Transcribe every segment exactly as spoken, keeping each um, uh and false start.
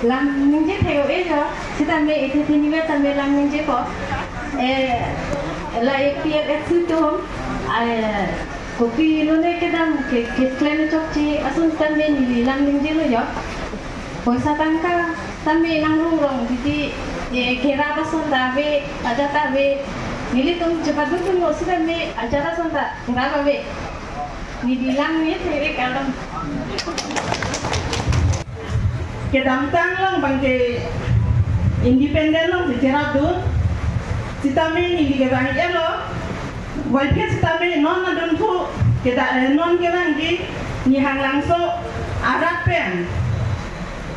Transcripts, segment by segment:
Lam ningje thek-o-e jo, sitame ethe thinive tame lam ningje ko. Eh, la A P F L C atum, eh, kopi lone kedam ke, keklem chokche ason tame neli lam ningjelo jo. Poisa tangka tame nangrong rong titi, eh, kerap ason ta ave, ajat ta ave. Nelitum chepadun dunlo sitame ajat ason ta kerap ave. Neli lam ningje thek-e, kardom. Kedamtang along abangke independent along si cherapdun. Sitame neli kevang-iklo. Waiphet sitame non adunthu keda, eh, non kevangji Nihanglangso arat pen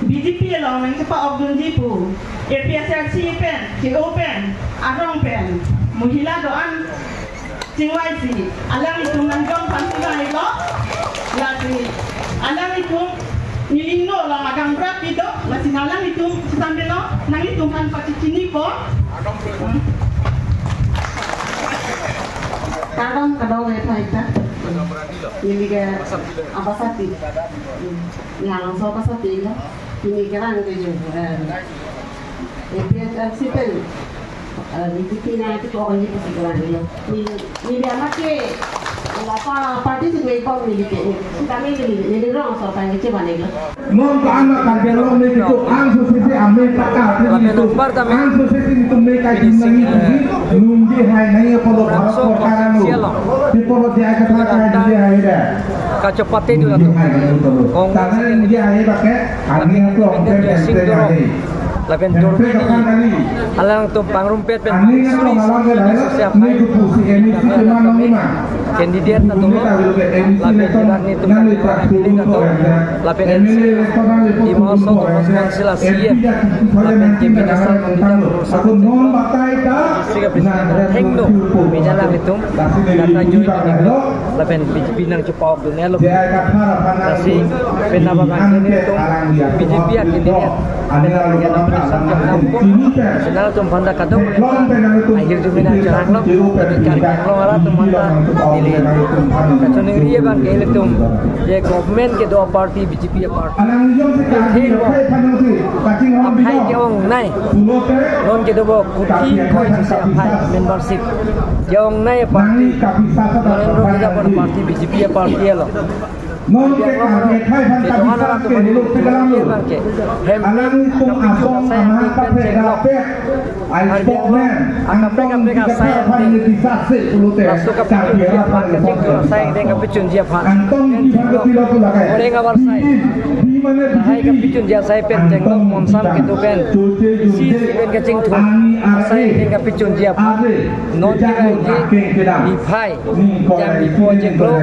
B J P along nangchepa-okdunji pu A P H L C pen, C E O pen, arong pen, mohila do-an chingvaisi, alanglitum nangjong aphan chingvai-iklo. Lasi alanglitum nelitum along agam brak kedo, lasi alanglitum sitame lo, nanglitum aphan pachechiniko. Kardom kadokave thaita. Neli ke Abasati. Nihanglangso Abasati lo. Neli kevang ke jo, eh, A P H L C pen, eh, B J P nangchepok-ikji pusi kevang-iklo. Neli, neli amat ke, la pa party si kevang neli ke, neli, kami neli, neli rong aso aphan kechevan-iklo. Non ko anak Karbi Anglong nelitum angsose si ame paka, lapen nelitum angsose si nelitum me kai, nelitum ningje hai nai apolo Bharat Sorkar anu. Pi apolo J I Kathar kai ningje hai da. Kachepate dun atum. Congress tangka ningje hai abangke, ani atum Independent pen Singh pen Dorong, hai. Lapen Dorpi ni, alangtum pangrumpet pen Singh Dorong, Singh Dorong, candidate atum, lapen jilat netum, lapen Dima Hasao Autonomous Council a C E M, lapen K P Minister Pandita Roshan Singh Dorong, si kapresi thengno, media alanglitum, data jui lapen B J P nangchepok dunlo. Lasi penap abangke nelitum B J P a candidate, penap abangke nomination kevangpo. Lasi nangtum aphanta kadokave ahirjume nangcheranglo, lapen Karbi Anglong arat atum aphanta neli kachiningri abangke ilitum je government kedo aparty B J P aparty. Aphai ke-ongnei. Non kedo bo kuti phoi isi aphai membership. Ke-ongnei aparty Narendra Modi aphan aparty B J P aparty lo. Non ke Karbi akhai aphan kedo-an atum aphan kedo-an atum aphan ke. Hem, alanglitum asong amahang kaprek pen chenglok. Karbi Anglong akaprek kaprek asai angdeng. Laso kaprek kaprek asai angdeng kapachunji aphan. Chenglok. Oreng avarsai. Lahai kapachunji asai pen chenglok, monsam kedo pen. Isi pen kachingthur. Asai angdeng kapachunji aphan. Non ke kangji niphai. Jam niphai chenglok,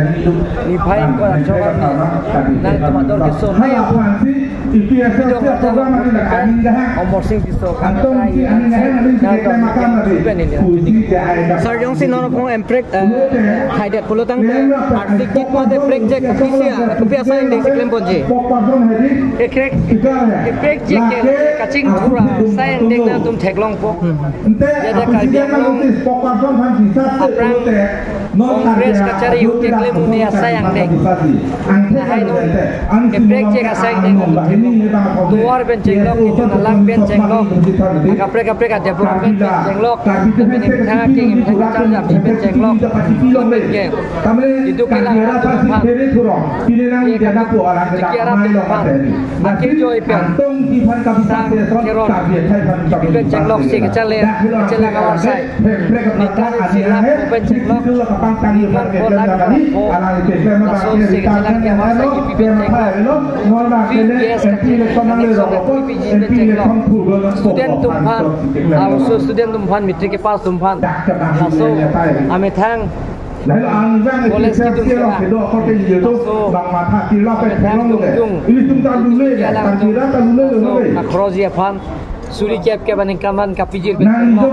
niphai ko achok arni nangtum ador kesonei aphan. Bidong Amar Singh Tisso, nangtum pen neli. Sir, jongsi non aphan emprek, eh, haidet pulotangte, arsikit mate prekjak kopisi, kopi asai angdeng si klemponji. Ekrek, eprekjak ke kachingthur asai angdeng nangtum theklongpo. Hmm. Jada Karbi Anglong aphrang Congress kachari ahut keklem un-e asai angdeng. Lahai non keprekjak asai angdeng atum theklong. Tovar pen chenglok, kejun alam pen chenglok, kaprek kaprek a-development pen chenglok, lapen emethang aking, emethang kacharli pen chenglok. Lapen ke, itum kelang atum aphan, ye kami, tiki arat atum aphan, akejoi pen, sang kerong, pen chenglok si kacharli, kacharli avarsai. Ningkan isi lakh pen chenglok, ningkan pho lakh pho. Laso si kacharli ke avarsai, P P pen chenglok. P P S kacharli, election P P G pen chenglok. Student atum aphan, ah, so student atum aphan, matric kepass atum aphan. Laso amethang college kedun kera. Laso amethang dungjung. Alang atum, laso akhroji aphan. Suri kep kep aningkan aphan kapijir pen chenglok.